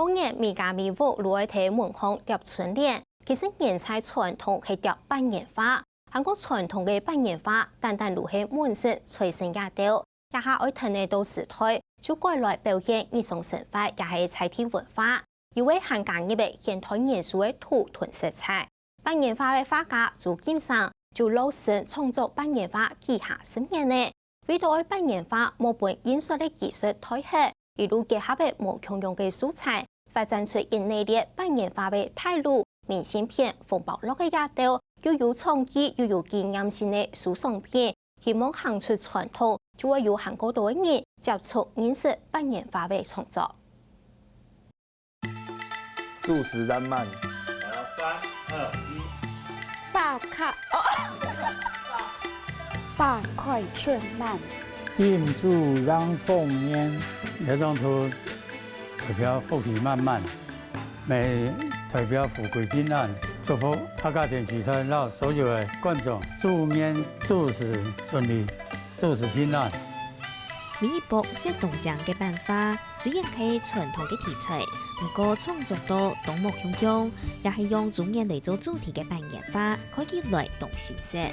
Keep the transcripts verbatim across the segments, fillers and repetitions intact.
過年每家每戶都愛在門項貼春聯，其實原在傳統係貼辦年畫，還過傳統个辦年畫單單都係門神財神這兜，這下愛跈等到時代，就改來表現日常生活也係在地文化。有个還加入个現代元素个圖同色彩。辦年畫个畫家朱錦生就落身創作辦年畫幾下十年了。 為著愛辦年畫無分印刷个技術代替，佢就結合了無共樣个素材，發展出一系列辦年畫个大櫓、明信片、紅包摝个這兜，又有創意又有紀念性个收藏品。希望行出傳統，就會有還過多个人接觸認識辦年畫个創作。 祝時咱慢。三二一，大咖哦，大快趁慢。金豬讓豐年。這張圖代表福氣滿滿，也代表富貴平安。祝福客家電視台摎所有个觀眾，豬年諸事順利，諸事平安。 每一幅色當靚个版畫，雖然係傳統个題材，毋過創作到當無共樣，也係用豬年來做主題个辦年畫，看起來當新鮮。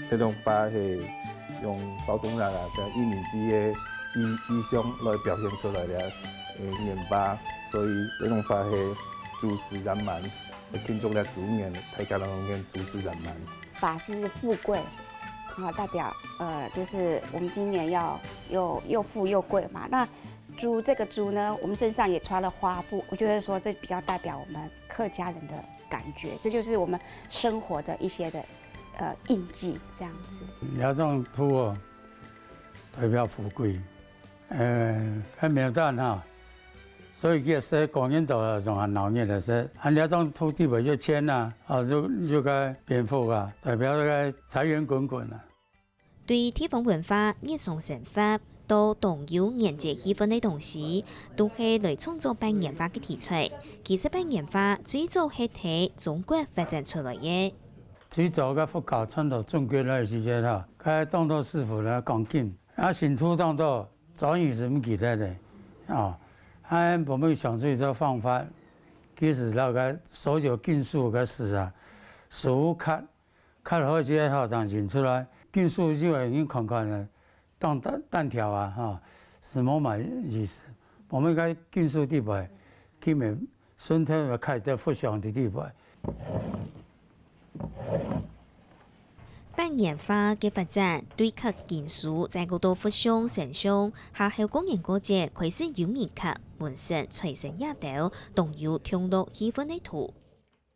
這種畫係用包裝紙啊，在印尼字个意意象來表現出來个年畫，所以這種畫係祝時咱慢，慶祝了豬年，大家攏年祝時咱慢。 法是富貴，啊，代表呃，就是我们今年要又又富又贵嘛。那猪这个猪呢，我们身上也穿了花布，我觉得说这比较代表我们客家人的感觉，这就是我们生活的一些的呃印记这样子。這種圖哦，代表富貴，呃，很牡丹哈。 所以佢个色過年到啊，仲還鬧熱个色，恁這張圖底背就簽啊，啊，就就該蝙蝠啊，代表該財源滾滾啊。對地方文化、日常生活，到當有年節氣氛个東西，都係來創作辦年畫个題材。其實辦年畫最早係在中國發展出來个。最早个佛教傳到中國來个時節哈，該當多師傅來講經，啊，信徒當多 早已毋記得了，哦，還無想出一種方法，其實那個所有金屬个事啊，手刻刻好之後正印出來，金屬就會人看看呢，當單單條啊，哈，是無麼意思。我們該金屬地板，根本 順頭開得佛像个地方。辦年畫个發展，對刻經書再過到佛像、神像，下後過年過節開始有人刻門神、財神這兜，當有鄉落氣氛个圖。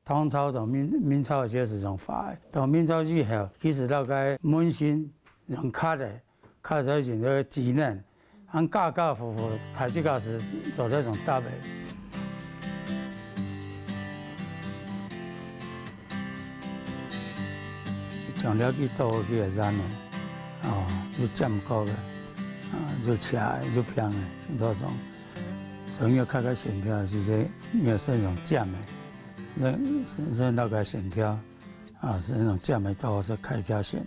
唐朝到明明朝个時節種畫个，到明朝以後，其實該個門神用刻个， 較早以前个技能，恁家家戶戶大自家係做這種搭个。像了幾多个人呢，哦，有尖角个，啊，有斜个，有平个，真多種。所以要刻个線條，其實也係用尖个，那是那個線條，啊，係用尖个，都係刻條線，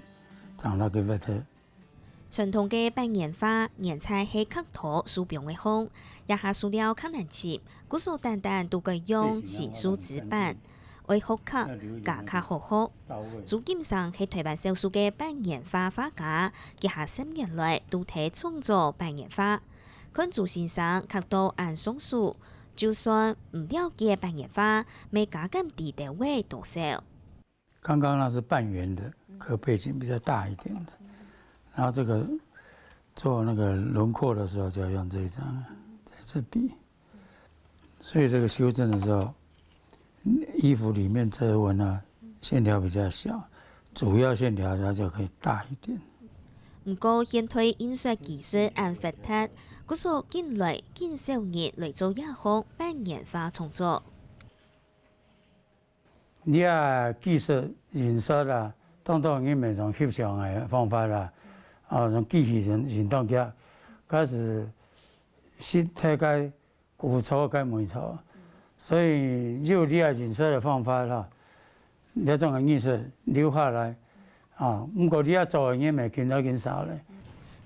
長那個位置。 傳統个辦年畫，原在係刻到手放个項，這下手料較難尋，故所單單都改用新手紙板，愛學刻，家家好學。朱錦生係臺灣少數个辦年畫畫家，佢下十年來都在創作辦年畫。看朱先生刻到恁上手，就算毋了解辦年畫，乜加減知兜仔多少。 剛剛那是半圓的，刻背景比較大一點的。然後這個做那個輪廓的時候就要用這一張，這支筆。所以這個修正的時候，衣服裡面皺紋啊，線條比較小，主要線條它就可以大一點。毋過現代印刷技術恁發達，故所近來緊少人來做這項辦年畫創作。 你啊，技術、印刷啊，當多人用種翕相个方法啦，啊，用機器人、人當遽，該係實體个、古早个美術，所以有你啊印刷个方法啦，這種个藝術留下來，啊，毋過你啊做个人乜緊來緊少咧。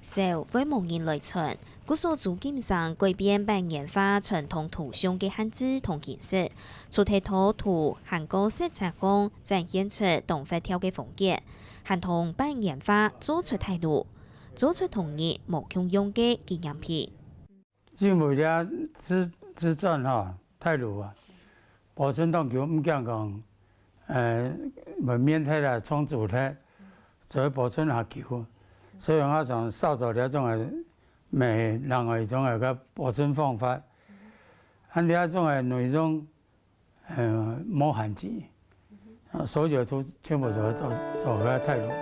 少會無人來揣，故所朱錦生改變板岩畫傳統圖像个限制同形式，除忒塗塗還過色彩項展現出當活跳个風格，還同板岩畫做出態度，做出同日無共樣个紀念品。因為這自自轉吼，態度啊，保存當久，毋驚講，呃，會面忒啦，沖煮忒，就會保存較久。所以我想塑造這種个美，另外一種个保存方法。啊，這種个內容，呃，無限制，啊，所有都全部做做做个態度。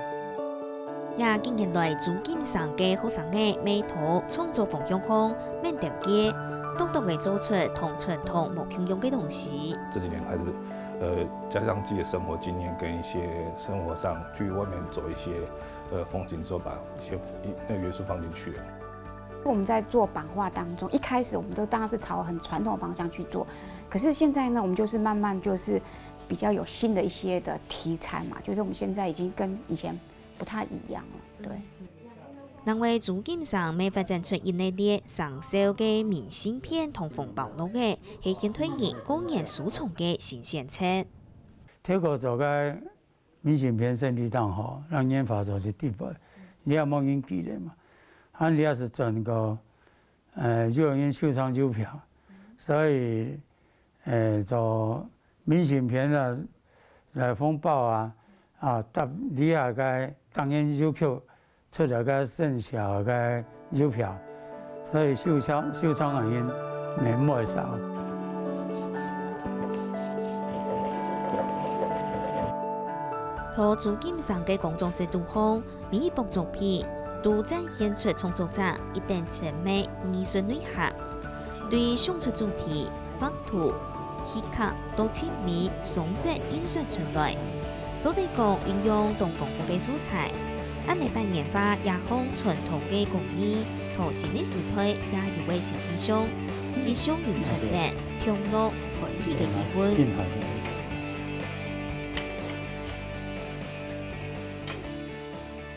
也近年來，朱錦生个學生仔，每到創作方向項，面頭个，當多會做出同傳統無共樣个東西。這幾年開始，呃，加上自己的生活經驗跟一些生活上去外面走一些呃風景之後，把一些那個元素放進去了。我們在做版畫當中，一開始我們都當然是朝很傳統的方向去做，可是現在呢，我們就是慢慢就是比較有新的一些的題材嘛，就是我們現在已經跟以前不太一樣了，對。另外，朱錦生乜發展出一系列生鏽个明信片同紅包摝仔，係現代人個人收藏个新選擇。透過做个明信片生理當好，讓研發做得地步，你也無人寄了嘛。啊，你也係轉个，呃，有人收藏郵票，所以，呃，做明信片啊，來紅包啊，啊，搭你啊个當然有扣出來个生肖个郵票，所以收藏收藏个人也毋會少。在朱錦生个工作室肚項，每一幅作品都展現出創作者一等層个藝術內涵。對想出主題、畫圖、戲劇到親密、上色印刷出來，做得講運用當豐富个素材，恁呢板岩畫也項傳統个工藝，同新个時代也有个新氣象，一向有傳承、共樂、歡喜个氣氛。